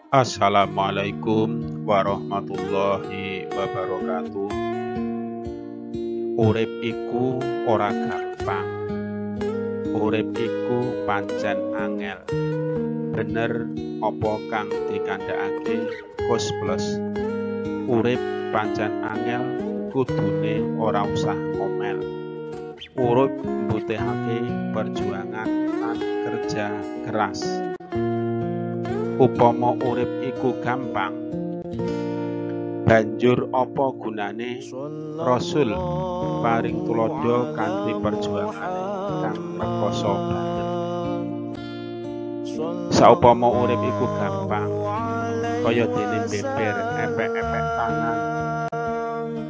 Assalamualaikum warahmatullahi wabarakatuh. Urip iku ora gampang. Urip iku pancen angel. Bener apa kang dikandhakake Koes Plus. Urip pancen angel, kudune ora usah ngomel. Urip mbutuhake perjuangan lan kerja keras. Upama urip iku gampang, banjur apa gunane Rasul paring tuladha kanthi perjuangane kang rekoso banget. Saupama urip iku gampang, kaya dene beber epek-epek tangan,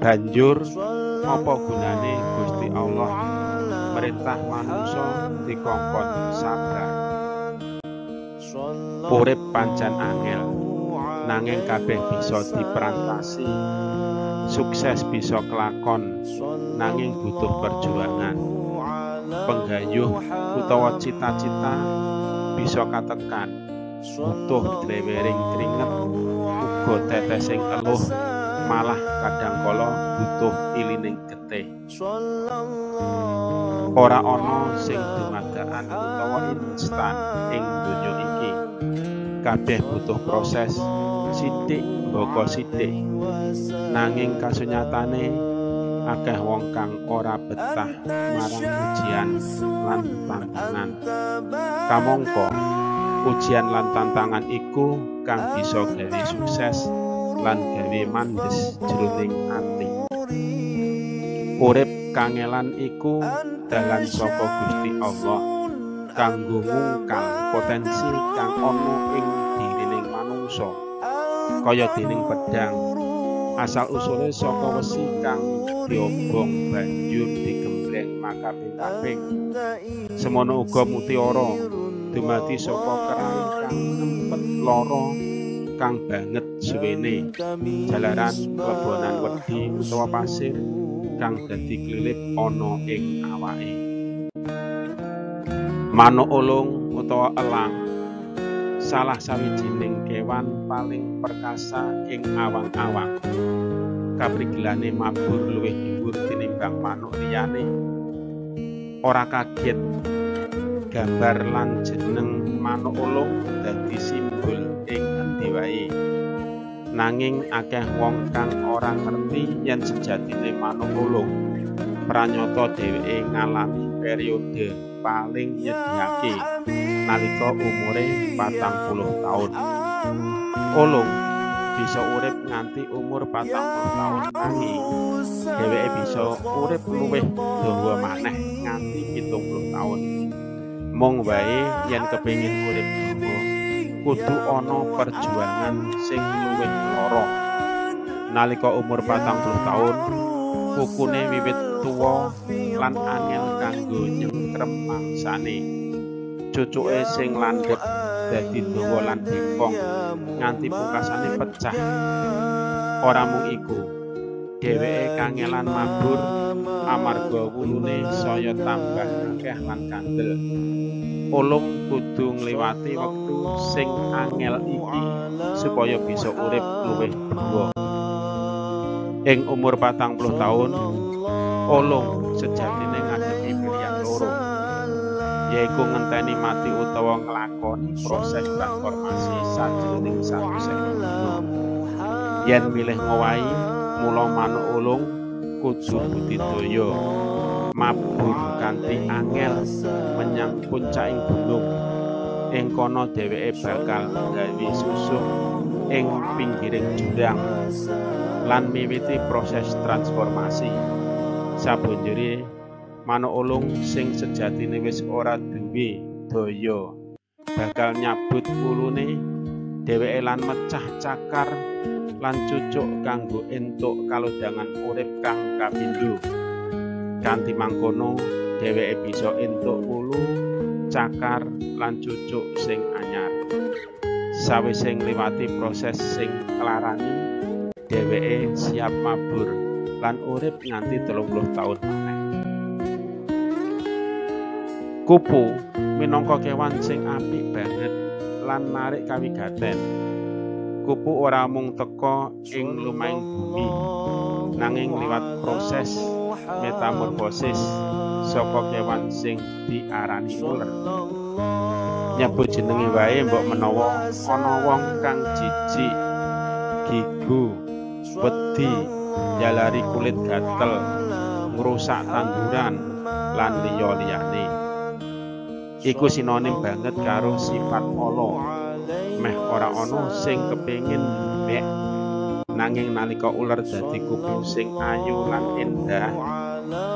banjur apa gunane Gusti Allah merintah manungsa dikongkon sabar. Urip pancen angel, nanging kabeh bisa diprantasi. Sukses bisa kelakon, nanging butuh perjuangan. Penggayuh utawa cita-cita bisa katekan, butuh drewering keringet, uga tetesing eluh, malah kadangkala butuh ilining getih. Ora ana sing dumadakan utawa instan ing donya iki. Kabeh butuh proses, sithik mbaka sithik. Nanging kasunyatane akeh wong kang ora betah marang ujian lan tantangan. Kamangka ujian lan tantangan iku kang bisa gawe sukses lan gawe mandhes jroning ati. Urip kangelan iku dalan saka Gusti Allah kanggo ngungkal potensi kang ana ing dirining manungsa. Kaya dening pedhang, asal usule saka wesi kang diobong banjur digembleng makaping-kaping. Semono uga mutiara dumadi saka kerang kang nempet lara kang banget suwene, jalaran klebonan wedhi utawa pasir kang dadi klilip ana ing awake. Manuk ulung utawa elang salah sawijining kewan paling perkasa ing awang-awang. Kaprigilane mabur luwih dhuwur tinimbang manuk liyane. Ora kaget gambar lan jeneng manuk ulung dadi simbol ing endi wae. Nanging akeh wong kang ora ngerti yen sejatine manuk ulung pranyata dheweke ngalami periode paling nyedihake nalika umure 40 taun. Ulung bisa urip nganti umur 40 taun, nanging dheweke bisa urip luwih dawa maneh nganti 70 taun. Mung wae yen kepengin urip dawa, kudu ana perjuangan sing luwih lara. Nalika umur 40 taun, kukune wiwit tuwa lan angel kanggo nyengkrem mangsane. Cucuke sing landhep dadi dawa lan bengkong nganti pungkasane pecah. Ora mung iku, dheweke kangelan mabur amarga wulune saya tambah akeh lan kandel. Ulung kudu ngliwati wektu sing angel iki supaya bisa urip luwih dawa. Ing umur 40 taun, ulung sejatine ngadepi pilihan loro, yaiku ngenteni mati utawa nglakoni proses transformasi sajroning 150 dina. Yen milih ngowahi, mula manuk ulung kudu budidaya mabur kanthi angel menyang puncaking gunung. Ing kono dheweke bakal gawe susuh ing pinggiring jurang lan miwiti proses transformasi. Sabanjure manuk ulung sing sejatine wis ora duwe daya bakal nyabut wulune dheweke lan mecah cakar lan cucuk kanggo entuk kalodhangan urip kang kapindho. Kanthi mangkono dheweke bisa entuk wulu, cakar lan cucuk sing anyar. Sawise ngliwati proses sing nglarani, dheweke siap mabur lan urip nganti 30 taun maneh. Kupu minangka kewan sing apik banget lan narik kawigaten. Kupu ora mung teka ing lumahing bumi, nanging liwat proses metamorfosis saka kewan sing diarani uler. Nyebut jenenge wae mbok menawa ana wong kang jijik, gigu, wedi, njalari kulit gatel, ngrusak tanduran lan liya-liyane. Iku sinonim banget karo sifat ala. Meh ora ana sing kepengin mbek. Nanging nalika uler dadi kupu sing ayu lan endah,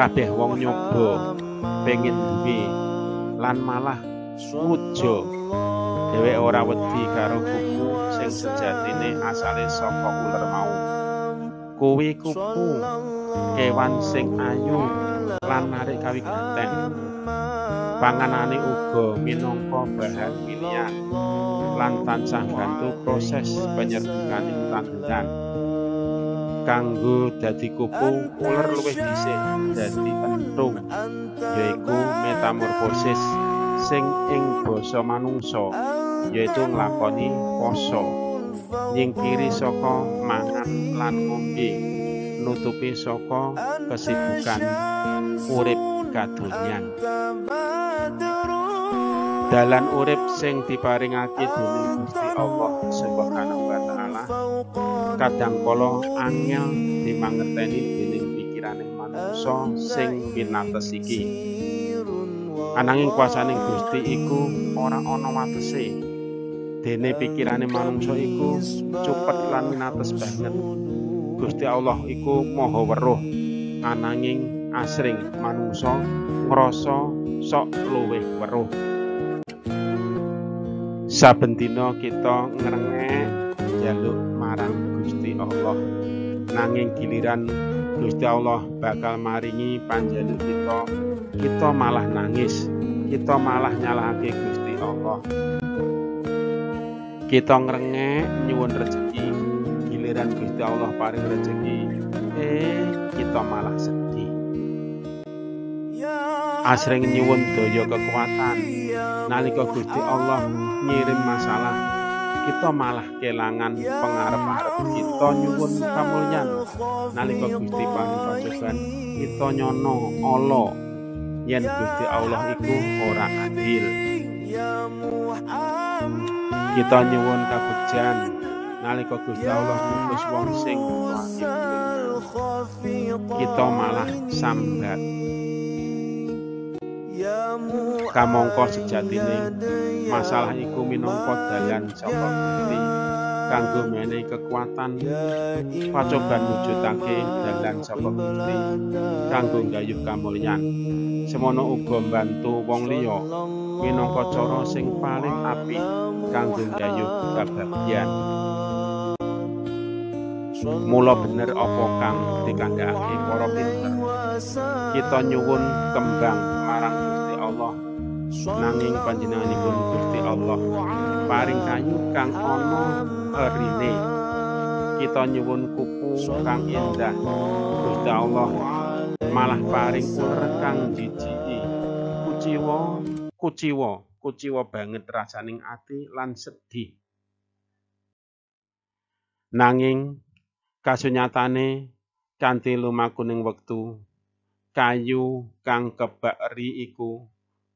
kabeh wong nyoba pengin duwe lan malah muja. Dheweke ora wedi karo kupu sing sejatine asale saka uler mau. Kuwi kupu kewan sing ayu lan narik kawigaten. Panganane uga minangka bahan pilihan lan tansah bantu proses penyerbukaning tanduran. Kanggo dadi kupu, uler luwih dhisik dadi enthung, yaiku metamorfosis sing ing basa manungsa yaitu nglakoni poso, nyingkiri saka mangan lan ngombe, nutupi saka kesibukan urip kadonyan. Dalan urip sing diparingake dening Gusti Allah Subhanahu wa taala kadang kala angel dimangerteni dening pikirane manungsa sing pinates iki. Ananging kuasaning Gusti iku ora ana watese. Dene pikirane manungsa iku cupet lan minates banget. Gusti Allah iku maha weruh, ananging asring manungsa ngrasa sok luwih weruh. Saben dina kita ngrengek njaluk marang Gusti Allah. Nanging giliran Gusti Allah bakal maringi panjaluk kita, kita malah nangis, kita malah nyalahake Gusti Allah. Kita ngrengek nyuwun rejeki, giliran Gusti Allah paring rejeki, kita malah sedih. Asring nyuwun daya kekuatan, nalika Gusti Allah ngirim masalah, kita malah kelangan pengarep-arep. Kita nyuwun kamulyan, nalika Gusti paring pacoban, kita nyono ala yen Gusti Allah iku ora adil. Kita nyuwun kabegjan, nalika Gusti Allah ngutus wong sing butuhake kita malah sambat. Kamangka sejatine masalah iku minangka dalan saka Gusti kanggo menehi kekuatan, pacoban mujudake dalan saka Gusti kanggo nggayuh kamulyan. Semono uga mbantu wong liya minangka cara sing paling apik kanggo nggayuh kabagyan. Mula bener apa kang dikandhakake para pinter. Kita nyuwun kembang marang Gusti Allah, nanging panjenenganipun Gusti Allah paring kayu kang ana erine. Kita nyuwun kupu kang endah, Gusti Allah malah paring uler kang jijiki. Kuciwa, kuciwa, kuciwa banget rasaning ati lan sedih. Nanging kasunyatane kanthi lumakuning wektu, kayu kang kebak eri iku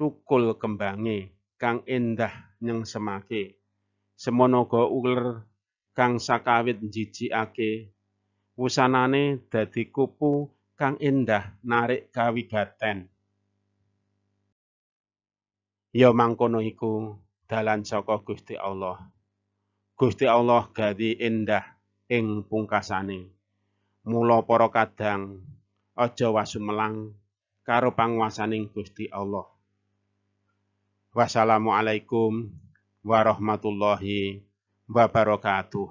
tukul kembange kang endah nyengsemake. Semono uga uler kang sakawit njijikake wusanane dadi kupu kang endah narik kawigaten. Ya mangkono iku dalan saka Gusti Allah. Gusti Allah gawe endah ing pungkasane. Mula para kadang aja wasumelang karo panguwasaning Gusti Allah. Wassalamualaikum warahmatullahi wabarakatuh.